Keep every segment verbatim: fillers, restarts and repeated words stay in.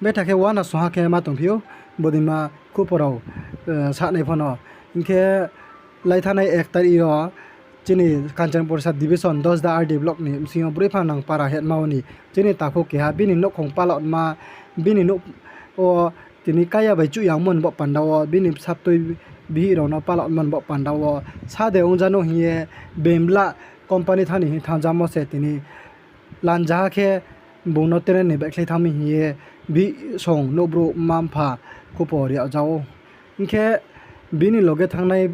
Betha khe uana songha khe ma tongphi ou, bodei ma khupo rao, eh, sanai phano. Hing khe laithanai ek tarik yo chini Kanchanpur sub division Dasda R D block ni bsing yo Broiphang nang para hetma wo ni chini takhu keha bini nouhkhong palama, bini nouh wo tini kaya bai chuh yangmo ni baoh panda wo bini bsaptui bihih rao no palama ni baoh panda wo sade ongja nou hing ye bemla company thanng ni hing thanngzamo se tini lanjaha khe bung no train ni baihkhlai thanng mi hing ye bihih song nouhbrouh mma-mpha khupo ri yag ja ou. Hing khe bini loge thanngnai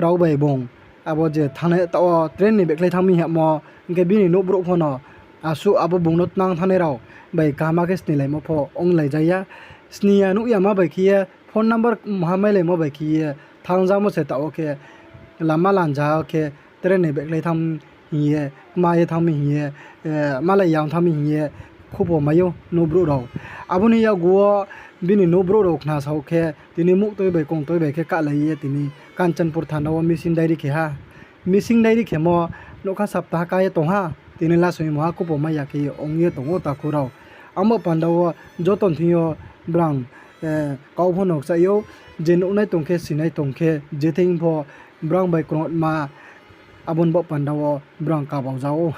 rao bai bung abo je thanngnai taoh wo train ni baihkhlai thanng mi hingmo, hing khe bini nouhbrouh phano asuh abo bung no tnang thanngnai rao bai kaham khe snilaimo pho onglai ja ya. Sni ya nuh yama bai khe ye phone number mha mailaimo bai khe ye thanngzamo se taoh wo khe lama lanjaha khe train ni baihkhlai thanng hing ye, kma ye thanng mi hing ye, eh, malai yang thanng mi hing ye khupo mai ou nouhbrouh rao. Abo ni yakgu wo bini nouhbrouh rao khna sao khe tini muhtui bai kongtui bai khe kahlai ye tini Kanchanpur thana wo missing diary khe ha. Missing diary khemo nougkha saptaha ka ye tong ha, tini lasongmo ha khupo mai ya khe ong ye tong ou takhu rao. Abo panda wo joto ni thing yo brang, eh, kau pho no kchaih ou, je nuhnai tong khe, sinai tong khe, je thing pho brang bai krungma, abo ni baoh panda wo brang kabau ja ou.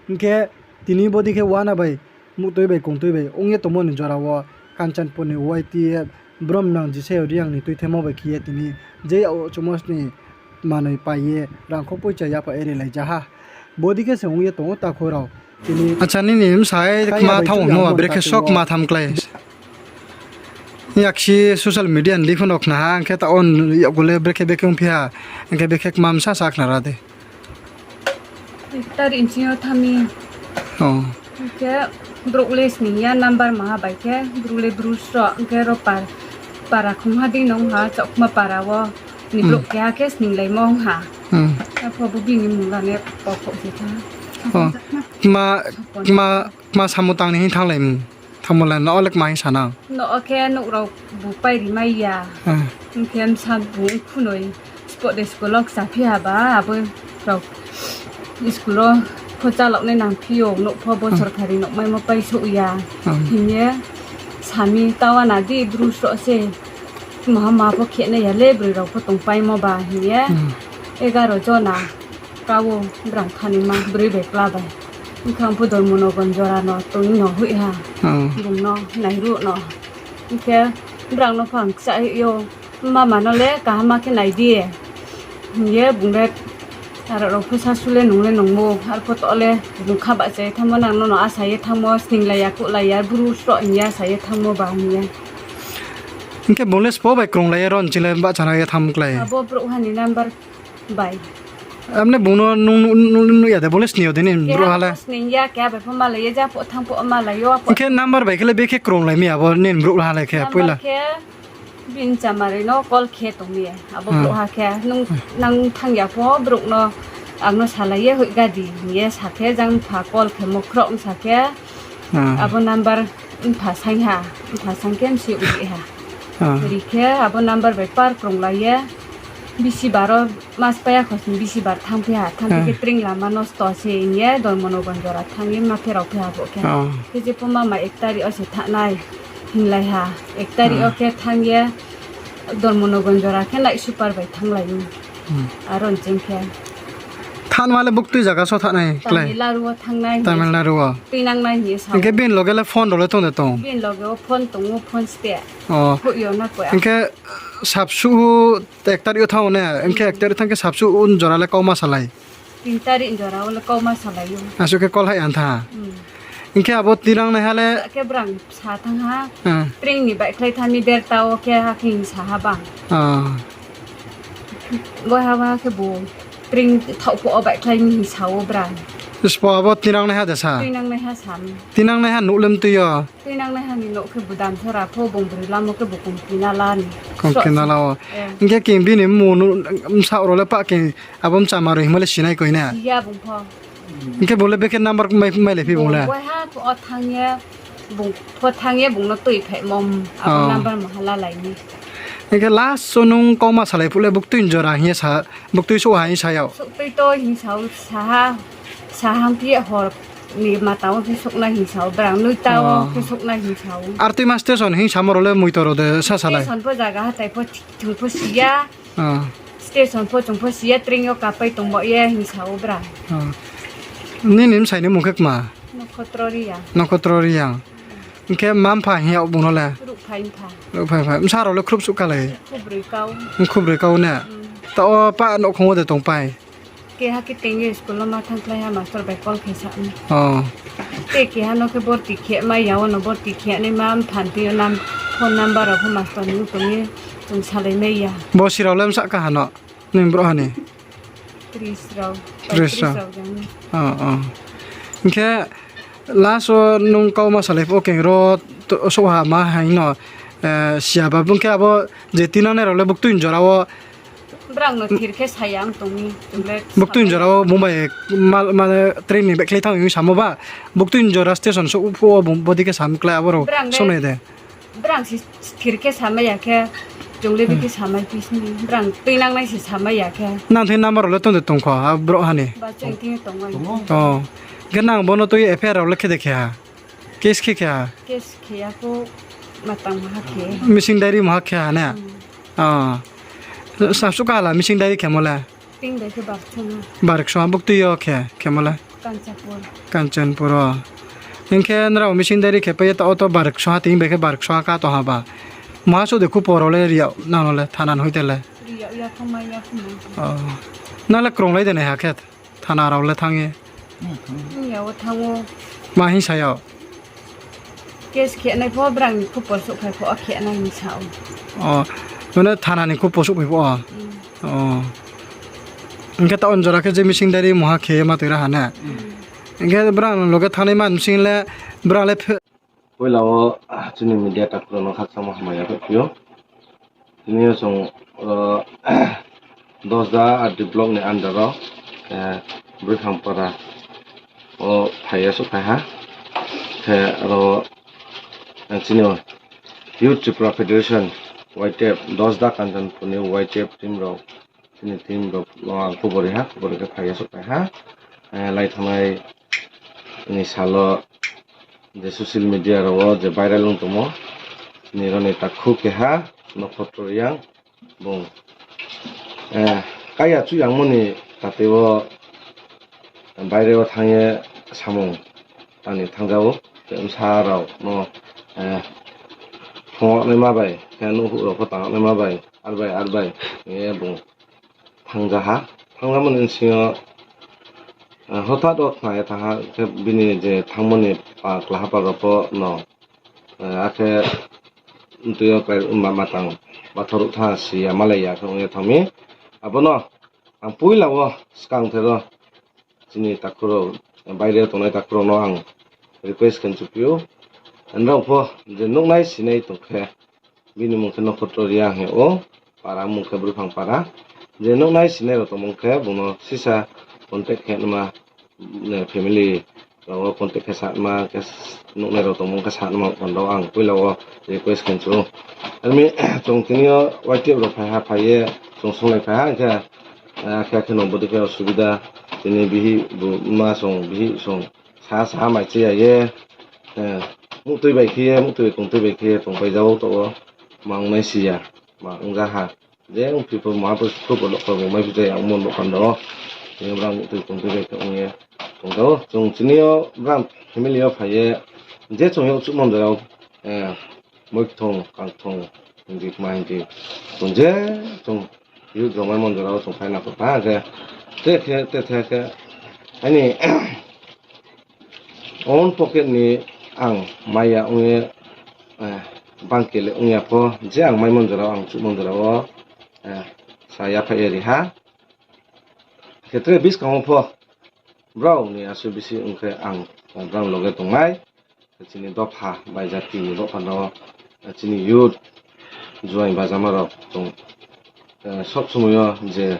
Hing khe tini bodei khe uana bai muhtui bai kongtui bai ong ye tongmo ni jora wo Kanchanpur ni Y T F brom nang jisai yo Reang ni tuithemo bai khe ye tini je yag wo chumo sni manoi pai ye rangkho poicha yapha eri lai ja ha. Bodei khe se ong ye tong ou takhu rao. Tini acha, nini bsai kma thanng no, brekhe sok ma tham klái. Yaksi social media ni lipho no khna ha, hing khe taoh wo yakgu le brekhe brekhe ongphi ha, hing khe brekhe kma bsa sa khna ra de. Tarik bsing yo thanng mi. Hing khe brouh le sning ya number maha bai khe, brouh le bru sroh, hing khe ro par-, para khongha dei no ong ha, Chokma para wo ni brouh keha khe sninglaimo ong ha. Arphuh bo bini mung la ne pokok se tha. Kma, kma, kma samung tang ni hing thannglai mi. Thanngmo le no le kma hing sa nang. No khe nouh rao bu pai ri mai ya. Hing khe bsa bu khunoi sport day school wo kchaphi ha ba, abo rao school wo pho chálao nai nangphi ou, nouh pho bo sorkari nouh maimo paisouh ya. Hing ye sa mi, taoh uana di bru sroh se, maha maha pho khe nai ya le, broi rao pho tongpaimo ba hing ye. Egaro jona ka wo brang thanngnaima broi bai kla bai. Bkha pho Dormonogon jora no tong no hoih ha. Bung no nairuh no. Hing khe brang no pho ang kchaih ou, mama no le kaham khe nai di, hing ye bung le aro rao pho sasu le nung le nungmo, arphuh to le bung kha bahcha ye thanngmo, nang no no asa ye thanngmo, sninglai ya, kuhlai ya, bru sroh hing ye asa ye thanngmo ba hing ye. Hing khe bung le sbo bai krunglai ye ron ching le bahcha nai ye thanng klái. Abo brouhha ni number bai. Amne bung no nung, nung, nung nuh ya de, bung le sning yo de nini brouhha le? Sning ya, keha bai pho malai ye, ja pho thanng pho malai ou. Hing khe number bai khe le bekhe krunglai mi abo nini brouhha le khe poila? Khe bini chamaroi no call khe tong mi, abo brouhha khe, nung, nang thanng ya pho brouh no ang no salai ye hoih ga di hing ye sa khe, jang mpha call khemo khroh bsa khe, abo number mpha saing ha, mpha saing khe msi ri ha. Ri khe abo number bai par krunglai ye, bisi bar o mas pai ya khosni bisi bar thanngphi ha, thanngphi khe train lama nosto se hing ye Dormonogon jora thanng ye ma pherao phi ha bo khe. Khe je pho mama ek tarik wo se thanng nai hinglai ha, ek tarik wo khe thanng ye Dormonogon jora khe night super bai thannglai mi. Aro nching khe thanngma le buktui zaga so thanng nai klái? Tamil Nadu wo thanng nai. Tamil Nadu wo? Tuinang nai hing ye sa ou. Hing khe bini loge le phone rao le tong de tong? Bini loge wo phone tong ou, phone ste. Houh yo na koi. Hing khe sapsuh ek tarik yo thanng ou ne, hing khe ek tarik thanng khe sapsuh un jora le kauma salai? Tin tarik jora wo le kauma salai ou. Asuh khe call hai ya tha. Hing khe abo tinangnaiha le? Khe brang sa thanng ha. Train ni baihkhlai thanng mi derta wo khe ha khe hing sa ha bang. Bo ha, bo ha khe bu train thaoh phuh wo baihkhlai mi hing sa ou brang. Sbo abo tinangnaiha de sa? Tinangnaiha sa mi. Tinangnaiha nouh le mtui yo? Tinangnaiha ni nouh khe bu Damsara pho, bung broi lamo khe bu Kongkinala ni. Kongkinala wo. Hing khe king bini mmung bsaoh rao le pah king abo mchama rao hingmo le sinai koi na? Siya bung pho. Hing khe bung le bekhe number mai, mailaiphi bung le? Bung waiha pho thanng ye, bung pho thanng ye bung no tuiphaimo, abo number maha lalai mi. Hing khe last wo nung kauma salai phuh le buktui jora hing ye sa, buktui souh ha hing sa yag? Souhtui to hing sa ou, sa ha, sa ha hing phi ye hor ni mata wo khe souhnai hing sa ou, brang noi ta wo khe souhnai hing sa ou. Ar tuima station hing samo rao le moito rao de sa salai. Station pho zaga hathái pho chung pho si ya. Station pho chung pho si ya, train yo kapai tongbo ye hing sa ou bra. Nini bsai ni mung khe kma? Nokhotro Reang. Nokhotro Reang. Hing khe mma mpha hing yag bung no le? Ruhphai mpha. Ruhphai mpha. Bsa rao le khruh suh kalai? Khubroi kau. Khubroi kau ne? Taoh wo pa nouhkhong wo de tongpai? Keha khe teng ye school wo ma thanngkhlai ha, master bai call khe sa mi. Tei keha no khe borti khe mai ya, wo no borti khe nai ma mpha ni thing yo phone number rao pho master ni tong ye chung salai mai ya. Bosi rao le bsa kaha no? Nini brouhha ni? Tris rao. Tris rao. Hing khe last wo nung kau ma salai phuh wo keng ro souhha ma hing no, si ya ba bung khe abo je tinangnai rao le buktui ni jora wo, brang no thir khe sa ya ong tong mi. Buktui ni jora wo bung bai train ni baihkhlai thanng hing samo ba, buktui ni jora station souh phuh wo bung bodei khe sa mi klái abo rao sonai de. Brang se thir khe samai ya khe, chung le bikhe samai phi sini, brang tuinangnai se samai ya khe. Nang thing number rao le tong de tong kho, a brouhha ni? Ba chung thing tong ou. Khe nang bo no tui F I R rao le khe de khe ha? Case khe khe ha? Case khe ya kho, matang maha khe. Missing diary maha khe ha ne? Snam suh kaha la missing diary khemo le? Tei bai khe barksoha. Barksoha buktui yo khe, khemo le? Kanchanpur wo. Hing khe nrao missing diary khe pai ye taoh wo to barksoha, tei bai khe barksoha ka tong ha ba. Maha suh de khupor rao le ri yag nang no le, thana ni hoite le? Nang le krunglai de nai ha khe, thana rao le thanng ye? Ma hing sa yag? Case khenai pho brang ni khupor souhphai pho, a khenai hing sa ou. Mane thana ni khupor souhphai pho? Hing khe taoh wo jora khe je missing diary maha khe ye ma tui ra ha ne? Hing khe brang loge thanngnaima bsing le, brang le phe- Poila wo chini media takhu rao no khakchangmo hambai ya phaiphi ou. Tini yo chung Dosda R D block ni under wo, Broiphang para wo phai ye souhphai ha. Khe aro chini Youth Tripura Federation, Y T F, Dosda Kanchanpur ni Y T F team rao, chini team rao no ang khobor ri ha, khobor ri khe phai ye souhphai ha. Lai thanngnai ni sal wo je social media rao wo je viral ong tongmo, chini rao ni takhu keha Nokhotro Reang bung kaya chuhyangmo ni tatei wo baire wo thanng ye samung tang ni thanngja ou, bsa rao no phungnaima bai khe nuhhuh rao pho tangnaima bai, arbai arbai hing ye bung thanngja ha. Thanngja mo ni bsing yo hothat wo khna ye thanng ha khe bini je thanngmo ni pa klaha pal rao pho no, akhe mtui yo klái ma, matang bathor ruh tha si ya, malai ya khe ong ye thanng mi. Abo no ang poila wo skang the ro chini takhu rao, baire tongnai takhu rao no ang request khe chuphi ou. Nrao pho je nuhnai sinai tong khe, bini mung khe Nokhotro Reang hing ou, para mung khe Broiphang para. Je nuhnai sinai rao tongmung khe bung no sisa contact khe nma, family rao wo contact khe sa nma khe, nuhnai rao tongmung khe sa nma panda wo ang poila wo request khe chu. Ar mi chung tini yo Y T F rao phai ha, phai ye chung songlai phai ha hing khe, akhe akhe no bodei khe osubida, tini bihih bu ma song, bihih song, sa sa mai che ya ye, muhtui bai khe ye, muhtui bai tongtui bai khe ye tongpai ja ou taoh wo, ma ong nai si ya, ma ongja ha. Je ongphi pho maha pho khuh bo nouhkhong bo maiphi ja ya ongmo nouh panda wo. Tini brang muhtui tongtui bai khe ong ye tongja ou. Chung chini yo brang family yo phai ye, je chung yag chuhmo jora wo, moikthong, kangthong, hingdi kma hingdi. Chung je chung youth rao maimon jora wo chung phai na kho tha khe, te khe, te the khe, aini own pocket ni ang mai ya ong ye, bangke le ong ya pho, je ang maimon jora wo, ang chuhmon jora wo, sa yaphaih ye ri ha. Khe tre buskang wo pho, brao ni asuh bisi ong khe ang brao loge tongnai. Chini dopha bai jati ni baoh panda wo, chini youth, juaing bajama rao chung, sob somoi yo je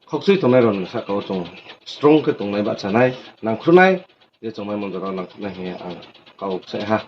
khokchui tongnai rao ni sahka wo chung strong khe tongnai bahcha nai, nangkhruh nai, je chung maimon jora wo nangkhruh nai hing ye ang kau kchai ha.